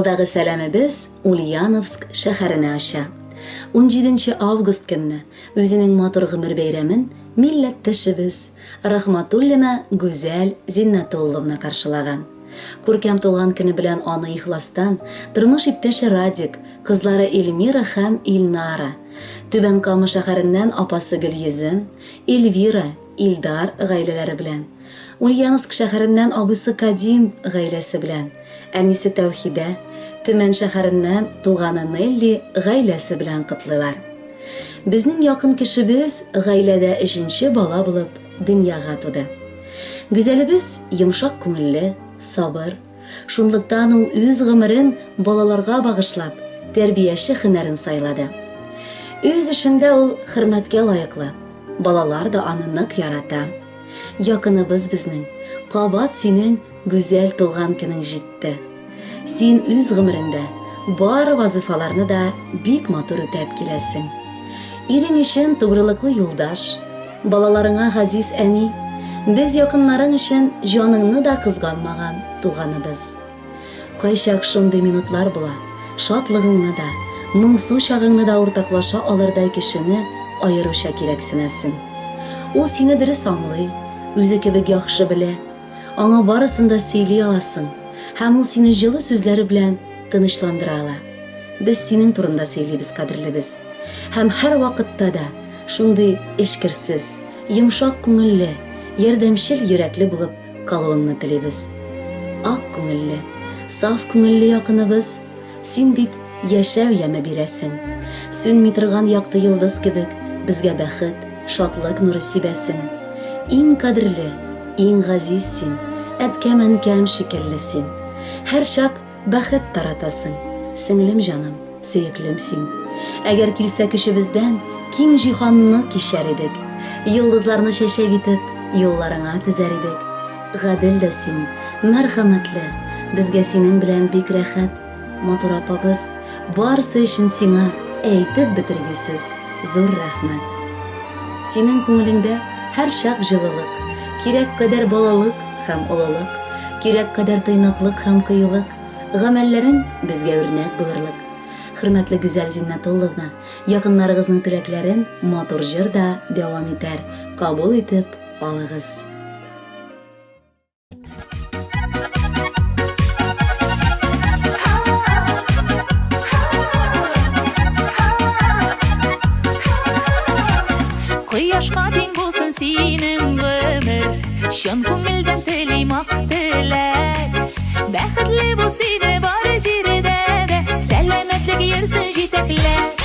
Алдагы сәламебез Ульяновск шәһәренә оча. 17 август көнне үзенең матур гомер бәйрәмен милләттәшебез Рахматуллина Гүзәл Зиннәтулловна каршылаган. Күркәм туган көне белән аны ихластан тормыш иптәше Радик, кызлары Эльмира һәм Илнара, Түбән Кама шәһәреннән апасы Гөлйөзем, Эльвира, Илдар гаиләләре белән, Ульяновск шәһәреннән абыйсы Кадим гаиләсе белән, әнисе Тәүхидә, Төмән шәһәреннән туганы Нелли гаиләсе белән котлыйлар. Безнең якын кешебез гаиләдә өченче бала булып дөньяга туды. Гүзәлебез йомшак күңелле, сабыр. Шунлыктан ул үз гомерен балаларга багышлап, тәрбияче һөнәрен сайлады. Үз эшендә ул хөрмәткә лаеклы, балалар да аны нык ярата. Якыныбыз безнең, кабат синең гүзәл туган көнең җитте. Син үз гомереңдә бар вазыйфаларны да бик матур үтәп киләсең. Ирең өчен тугрылыклы юлдаш, балаларыңа газиз әни, без якыннарың өчен җаныңны да кызганмаган туганыбыз. Кайчак шундый минутлар була, шатлыгыңны да, моңсу чагыңны да уртаклаша алырдай кешене аеруча кирәксенәсең. Ул сине дөрес аңлый, үзе кебек яхшы белә. Аңа барысын да сөйли аласың, һәм ул сине җылы сүзләре белән тынычландыра ала. Без синең турында сөйлибез, кадерлебез. Һәм һәрвакытта да шундый эчкерсез, йомшак күңелле, ярдәмчел йөрәкле булып калуыңны телибез. Ак күңелле, саф күңелле якыныбыз, син бит яшәү яме бирәсең. Сүнми торган якты йолдыз кебек безгә бәхет, шатлык нуры сибәсең. Иң кадерле, иң газиз син, әткәм-әнкәм шикелле син. Һәрчак Бәхет таратасың, сеңлем җаным, сөеклем син. Әгәр килсә көчебездән, киң җиһанны кичәр идек. Йолдызларны чәчәк итеп, юлларыңа тезәр идек. Гадел дә син, мәрхәмәтле, безгә синең белән бик рәхәт, матур апабыз, барысы өчен сиңа әйтеп бетергесез зур рәхмәт. Синең күңелеңдә һәрчак җылылык, кирәк кадәр балалык һәм олылык, кирәк кадәр тыйнаклык һәм кыюлык, гамәлләрең безгә үрнәк булырлык. Хөрмәтле Гүзәл Зиннәтулловна, якыннарыгызның теләкләрен матур җыр да дәвам итәр, кабул итеп алыгыз. Кояшка тиң булсын синең гомер, Чын күңелдән телим ак теләк. Бәхетле бул сине бар җирдә дә, Сәламәтлек йөрсен җитәкләп.